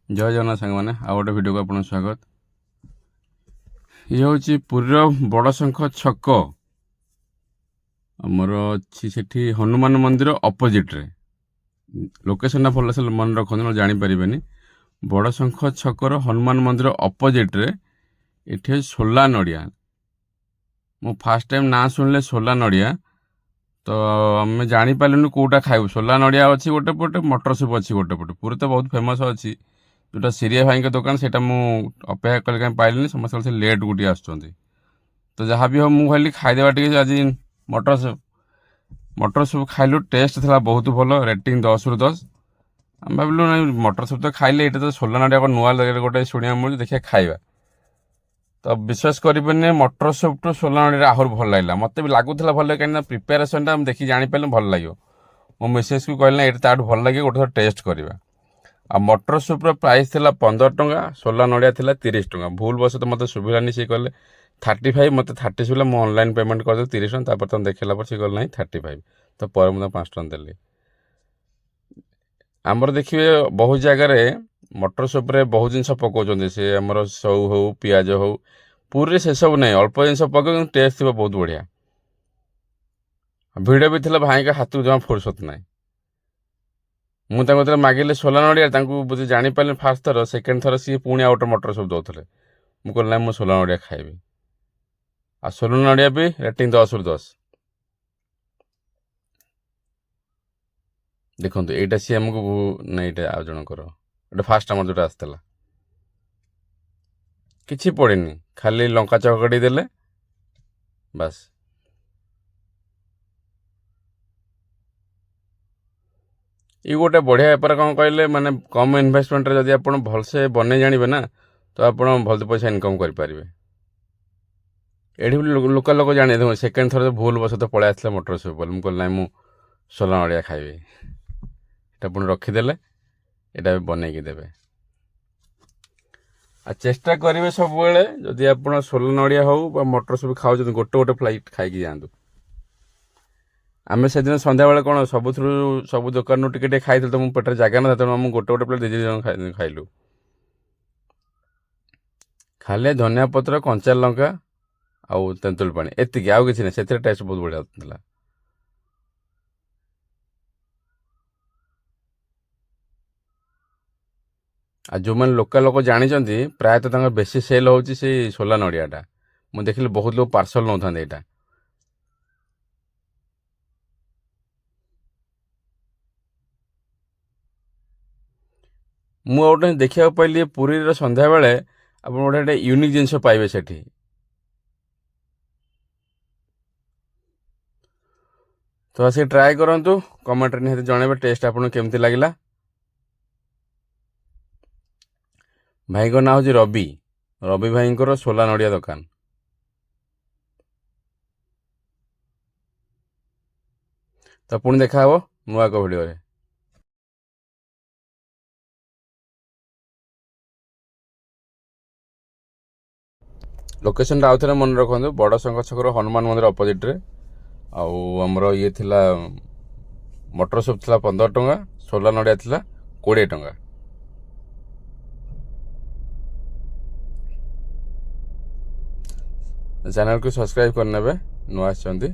ଜୟ ଜଗନ୍ନାଥ ସାଙ୍ଗମାନେ, ଆଉ ଗୋଟେ ଭିଡ଼ିଓକୁ ଆପଣଙ୍କୁ ସ୍ୱାଗତ। ଇଏ ହେଉଛି ପୁରୀର ବଡ଼ଶଙ୍ଖ ଛକ, ଆମର ଅଛି ସେଠି ହନୁମାନ ମନ୍ଦିର ଅପୋଜିଟ୍ରେ। ଲୋକେସନଟା ଭଲସେ ମନେ ରଖନ୍ତୁ, ନହେଲେ ଜାଣିପାରିବେନି। ବଡ଼ଶଙ୍ଖ ଛକର ହନୁମାନ ମନ୍ଦିର ଅପୋଜିଟ୍ରେ ଏଠି ଅଛି ସୋଲା ନଡ଼ିଆ। ମୁଁ ଫାଷ୍ଟ ଟାଇମ୍ ନାଁ ଶୁଣିଲେ ସୋଲା ନଡ଼ିଆ, ତ ଆମେ ଜାଣିପାରିଲୁନି କେଉଁଟା ଖାଇବୁ। ସୋଲା ନଡ଼ିଆ ଅଛି ଗୋଟେ ପଟେ, ମଟର ସୁପ୍ ଅଛି ଗୋଟେ ପଟେ। ପୁରୀ ତ ବହୁତ ଫେମସ୍ ଅଛି। ଯେଉଁଟା ସିରିଆ ଭାଇଙ୍କ ଦୋକାନ, ସେଇଟା ମୁଁ ଅପେକ୍ଷା କଲି, କାହିଁ ପାଇଲିନି। ସମସ୍ତେ ସେ ଲେଟ୍ ଟିକେ ଆସୁଛନ୍ତି। ତ ଯାହା ବି ହଉ, ମୁଁ ଭାବିଲି ଖାଇଦେବା ଟିକେ ଆଜି ମଟର ସୁପ୍। ମଟର ସୁପ୍ ଖାଇଲୁ, ଟେଷ୍ଟ ଥିଲା ବହୁତ ଭଲ, ରେଟିଂ 10ରୁ 10। ଆମେ ଭାବିଲୁ ନାଇଁ, ମଟର ସୁପ୍ ତ ଖାଇଲେ, ଏଇଟା ତ ସୋଲା ନଡ଼ିଆ କ'ଣ ନୂଆ ଜାଗାରେ ଗୋଟେ ଶୁଣିବାକୁ ମିଳୁଛି, ଦେଖିବା ଖାଇବା। ତ ବିଶ୍ୱାସ କରିବେନି, ମଟର ସୁପ୍ଠୁ ସୋଲା ନଡ଼ିଆଟା ଆହୁରି ଭଲ ଲାଗିଲା। ମୋତେ ବି ଲାଗୁଥିଲା ଭଲ ଲାଗିବ, କାହିଁକିନା ପ୍ରିପାରେସନ୍ଟା ଆମେ ଦେଖି ଜାଣିପାରିଲେ ଭଲ ଲାଗିବ। ମୋ ମିସେସ୍କୁ କହିଲି ନା, ଏଇଟା ତାଠୁ ଭଲ ଲାଗିବ, ଗୋଟେ ଥର ଟେଷ୍ଟ କରିବା। ଆଉ ମଟର ସୁପ୍ର ପ୍ରାଇସ୍ ଥିଲା 15 ଟଙ୍କା, ସୋଲା ନଡ଼ିଆ ଥିଲା 30 ଟଙ୍କା। ଭୁଲ ବଶତଃ ମୋତେ ଶୁଭିଲାନି, ସିଏ କହିଲେ 35, ମୋତେ 30 ଶୁଭିଲା। ମୁଁ ଅନଲାଇନ୍ ପେମେଣ୍ଟ କରିଦେଲି 30 ଟଙ୍କା। ତାପରେ ତାଙ୍କୁ ଦେଖିଲା ପରେ ସିଏ କହିଲେ ନାହିଁ, 35। ତ ପରେ ମୁଁ ତାଙ୍କୁ 5 ଟଙ୍କା ଦେଲି। ଆମର ଦେଖିବେ ବହୁତ ଜାଗାରେ ମଟର ସୁପ୍ରେ ବହୁତ ଜିନିଷ ପକାଉଛନ୍ତି, ସେ ଆମର ସେଉ ହଉ, ପିଆଜ ହଉ। ପୁରୀରେ ସେସବୁ ନାହିଁ, ଅଳ୍ପ ଜିନିଷ ପକାଉ କିନ୍ତୁ ଟେଷ୍ଟ ଥିବ ବହୁତ ବଢ଼ିଆ। ଭିଡ଼ ବି ଥିଲା, ଭାଇଙ୍କ ହାତକୁ ଜମା ଫୁରସତ ନାହିଁ। ମୁଁ ତାଙ୍କୁ ଯେତେବେଳେ ମାଗିଲି ସୋଲା ନଡ଼ିଆ, ତାଙ୍କୁ ବୋଧେ ଜାଣିପାରିଲି ଫାର୍ଷ୍ଟ ଥର, ସେକେଣ୍ଡ ଥର ସିଏ ପୁଣି ଆଉ ଗୋଟେ ମଟର ସୁପ୍ ଦେଉଥିଲେ। ମୁଁ କହିଲି ନାହିଁ, ମୁଁ ସୋଲା ନଡ଼ିଆ ଖାଇବି। ଆଉ ସୋଲା ନଡ଼ିଆ ବି ରେଟିଂ 10ରୁ 10। ଦେଖନ୍ତୁ, ଏଇଟା ସିଏ ଆମକୁ, ନାଇଁ, ଏଇଟା ଆଉ ଜଣଙ୍କର। ଏଇଟା ଫାର୍ଷ୍ଟ ଆମର ଯେଉଁଟା ଆସିଥିଲା, କିଛି ପଡ଼ିନି, ଖାଲି ଲଙ୍କା ଚକଟି ଦେଲେ ବାସ୍। ଇଏ ଗୋଟେ ବଢ଼ିଆ ବେପାର। କ'ଣ କହିଲେ, ମାନେ କମ୍ ଇନଭେଷ୍ଟମେଣ୍ଟରେ ଯଦି ଆପଣ ଭଲସେ ବନେଇ ଜାଣିବେ ନା, ତ ଆପଣ ଭଲ ପଇସା ଇନକମ୍ କରିପାରିବେ। ଏଠି ବି ଲୋକାଲ ଲୋକ ଜାଣି। ଦେଖନ୍ତୁ, ସେକେଣ୍ଡ ଥର ଭୁଲ ବଶତଃ ପଳେଇ ଆସିଲା ମଟର ସୁପ୍ ବୋଲି। ମୁଁ କହିଲି ନାହିଁ, ମୁଁ ସୋଲା ନଡ଼ିଆ ଖାଇବି। ଏଇଟା ପୁଣି ରଖିଦେଲେ, ଏଇଟା ବି ବନେଇକି ଦେବେ। ଆଉ ଚେଷ୍ଟା କରିବେ ସବୁବେଳେ, ଯଦି ଆପଣ ସୋଲା ନଡ଼ିଆ ହଉ ବା ମଟର ସୁପ୍ ଖାଉଛନ୍ତି, ଗୋଟେ ଗୋଟେ ପ୍ଲେଟ୍ ଖାଇକି ଯାଆନ୍ତୁ। ଆମେ ସେଦିନ ସନ୍ଧ୍ୟାବେଳେ କ'ଣ ସବୁଥିରୁ ସବୁ ଦୋକାନରୁ ଟିକେ ଟିକେ ଖାଇଥିଲୁ, ତ ମୋ ପେଟରେ ଜାଗା ନଥିଲା, ତେଣୁ ମୁଁ ଗୋଟେ ଗୋଟେ ପ୍ଲେଟ୍ ଦୁଇ ଦୁଇ ଜଣ ଖାଇଲୁ। ଖାଲି ଧନିଆ ପତ୍ର, କଞ୍ଚା ଲଙ୍କା ଆଉ ତେନ୍ତୁଳି ପାଣି, ଏତିକି, ଆଉ କିଛି ନାହିଁ। ସେଥିରେ ଟେଷ୍ଟ ବହୁତ ବଢ଼ିଆ ଥିଲା। ଆଉ ଯେଉଁମାନେ ଲୋକାଲ ଲୋକ ଜାଣିଛନ୍ତି, ପ୍ରାୟତଃ ତାଙ୍କର ବେଶୀ ସେଲ୍ ହେଉଛି ସେଇ ସୋଲା ନଡ଼ିଆଟା। ମୁଁ ଦେଖିଲି ବହୁତ ଲୋକ ପାର୍ସଲ୍ ନେଉଥାନ୍ତି ଏଇଟା। ମୁଁ ଆଉ ଗୋଟେ ଦେଖିବାକୁ ପାଇଲି, ପୁରୀର ସନ୍ଧ୍ୟାବେଳେ ଆପଣ ଗୋଟେ ଗୋଟେ ୟୁନିକ୍ ଜିନିଷ ପାଇବେ ସେଠି। ତ ଆସିକି ଟ୍ରାଏ କରନ୍ତୁ, କମେଣ୍ଟରେ ନିହାତି ଜଣାଇବେ ଟେଷ୍ଟ ଆପଣଙ୍କୁ କେମିତି ଲାଗିଲା। ଭାଇଙ୍କ ନାଁ ହେଉଛି ରବି। ରବି ଭାଇଙ୍କର ସୋଲା ନଡ଼ିଆ ଦୋକାନ। ତ ପୁଣି ଦେଖା ହେବ ନୂଆ ଏକ ଭିଡ଼ିଓରେ। ଲୋକେସନଟା ଆଉ ଥରେ ମନେ ରଖନ୍ତୁ, ବଡ଼ ଶଙ୍ଖ ଛକର ହନୁମାନ ମନ୍ଦିର ଅପୋଜିଟ୍ରେ। ଆଉ ଆମର ଇଏ ଥିଲା, ମଟର ସୁପ୍ ଥିଲା 15 ଟଙ୍କା, ସୋଲା ନଡ଼ିଆ ଥିଲା 20 ଟଙ୍କା। ଚ୍ୟାନେଲକୁ ସବସ୍କ୍ରାଇବ୍ କରିନେବେ ନୂଆ ଆସିଛନ୍ତି।